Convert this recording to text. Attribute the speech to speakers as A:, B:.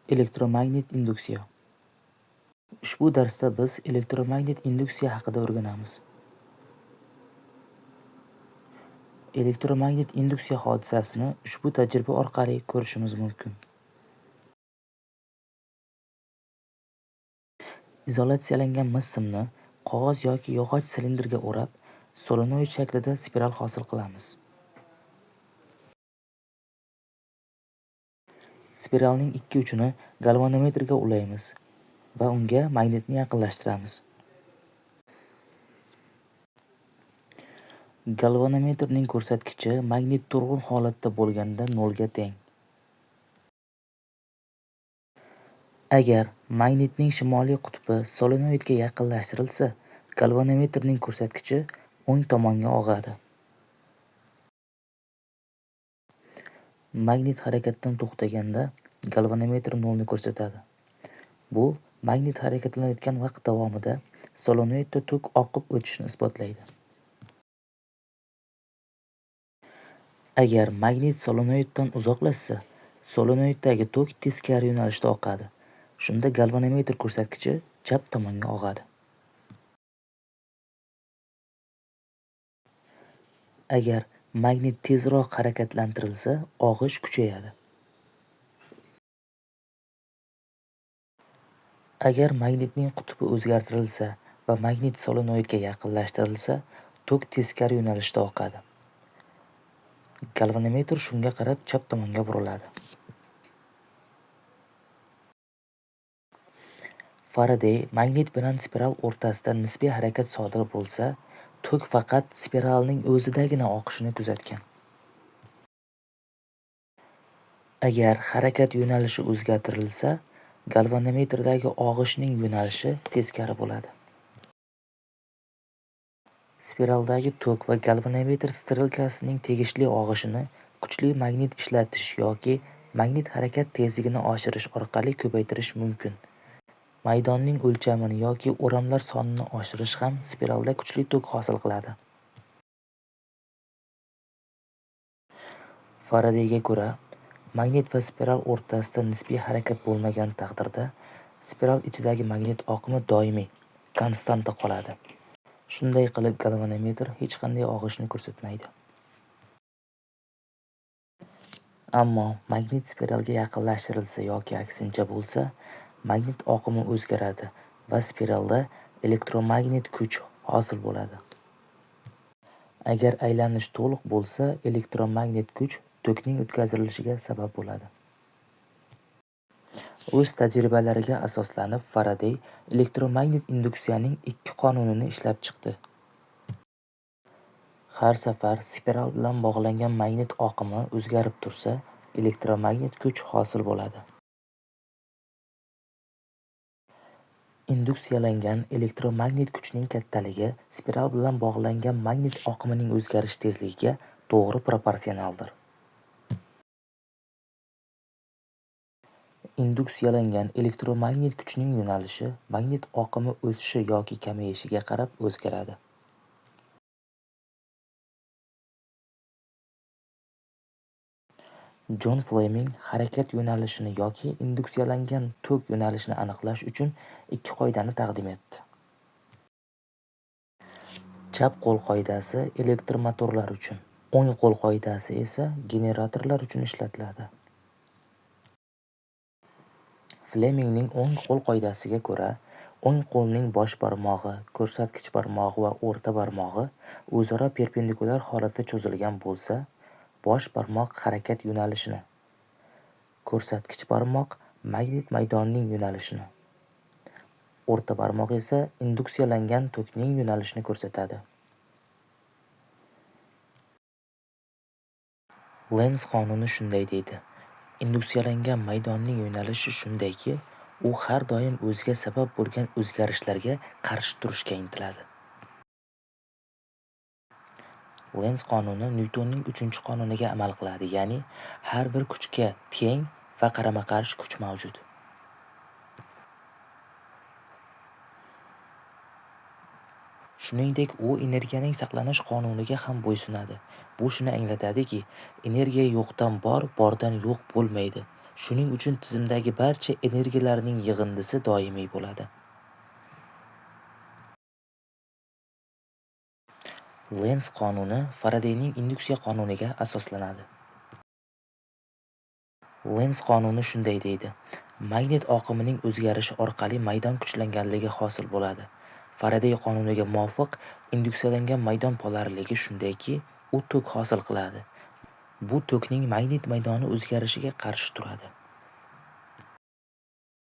A: Elektromagnit induksiya. Ushbu darsda biz elektromagnit induksiya haqida o'rganamiz. Elektromagnit induksiya hodisasini ushbu tajriba orqali ko'rishimiz mumkin. Izolyatsiyalangan mis simni qog'oz yoki yog'och silindrga o'rab, solenoid shaklida spiral hosil qilamiz. Spiralning ikki uchini galvanometrga ulaymiz va unga magnitni yaqinlashtiramiz. Galvanometrning ko'rsatkichi magnit turg'un holatda bo'lganda nolga teng. Agar magnitning shimoliy qutbi solenoidga yaqinlashtirilsa, galvanometrning ko'rsatkichi o'ng tomonga og'adi. Magnit harakatdan to'xtaganda galvanometr nolni ko'rsatadi. Bu magnit harakatlanayotgan vaqt davomida solenoidda tok oqib o'tishini isbotlaydi. Agar magnit solenoiddan uzoqlashsa, solenoiddagi tok teskari yo'nalishda oqadi. Shunda galvanometr ko'rsatkichi chap tomonga og'adi. Agar magnit tezroq harakatlantirilsa, og'ish kuchayadi. Agar magnitning qutbi o'zgartirilsa va magnit solenoidga yaqinlashtirilsa, tok teskari yo'nalishda oqadi. Galvanometr shunga qarab chap tomonga buriladi. Faradey magnit bilan spiral o'rtasida nisbiy harakat sodir bo'lsa, tok faqat spiralning o'zidagina oqishini kuzatgan. Agar harakat yo'nalishi o'zgartirilsa, galvanometrdagi og'ishning yo'nalishi teskari bo'ladi. Spiraldagi tok va galvanometr strelkasining tegishli og'ishini kuchli magnit ishlatish yoki magnit harakat tezligini oshirish orqali ko'paytirish mumkin. Maydonning o'lchamini yoki o'ramlar sonini oshirish ham spiralda kuchli tok hosil qiladi. Faradeyga ko'ra, magnit va spiral o'rtasida nisbiy harakat bo'lmagan taqdirda, spiral ichidagi magnit oqimi doimiy, konstanta qoladi. Shunday qilib, galvanometr hech qanday og'ishni ko'rsatmaydi. Ammo magnit spiralga yaqinlashtirilsa yoki aksincha bo'lsa, magnit oqimi o'zgaradi va spiralda elektromagnit kuch hosil bo'ladi. Agar aylanish to'liq bo'lsa, elektromagnit kuch tokning o'tkazilishiga sabab bo'ladi. O'z tajribalariga asoslanib Faradey elektromagnit induksiyaning ikki qonunini ishlab chiqdi. Har safar spiral bilan bog'langan magnit oqimi o'zgarib tursa, elektromagnit kuch hosil bo'ladi. Induksiyalangan elektromagnit kuchning kattaligi spiral bilan bog'langan magnit oqimining o'zgarish tezligiga to'g'ri proporsionaldir. Induksiyalangan elektromagnit kuchning yo'nalishi magnit oqimi o'sishi yoki kamayishiga qarab o'zgaradi. Jon Fleming harakat yo'nalishini yoki induksiyalangan tok yo'nalishini aniqlash uchun ikki qoidani taqdim etdi. Chap qo'l qoidasi elektr motorlar uchun, o'ng qo'l qoidasi esa generatorlar uchun ishlatiladi. Flemingning o'ng qo'l qoidasiga ko'ra, o'ng qo'lning bosh barmog'i, ko'rsatkich barmog'i va o'rta barmog'i o'zaro perpendikulyar holatda cho'zilgan bo'lsa, bosh barmoq harakat yo'nalishini, ko'rsatkich barmoq magnit maydonining yo'nalishini, o'rta barmoq esa induksiyalangan tokning yo'nalishini ko'rsatadi. Lenz qonuni shunday deydi: induksiyalangan maydonning yo'nalishi shundayki, u har doim o'ziga sabab bo'lgan o'zgarishlarga qarshi turishga intiladi. Lenz qonuni Nyutonning 3-qonuniga amal qiladi, ya'ni har bir kuchga teng va qarama-qarshi kuch mavjud. Shuningdek, u energiyaning saqlanish qonuniga ham bo'ysunadi. Bu shuni anglatadiki, energiya yo'qdan bor, bordan yo'q bo'lmaydi. Shuning uchun tizimdagi barcha energiyalarning yig'indisi doimiy bo'ladi. Lenz qonuni Faradeyning induksiya qonuniga asoslanadi. Lenz qonuni shunday deydi: magnit oqimining o'zgarishi orqali maydon kuchlanganligi hosil bo'ladi. Faradey qonuniga muvofiq induksiyalangan maydon polarligi shundayki, u tok hosil qiladi. Bu tokning magnit maydoni o'zgarishiga qarshi turadi.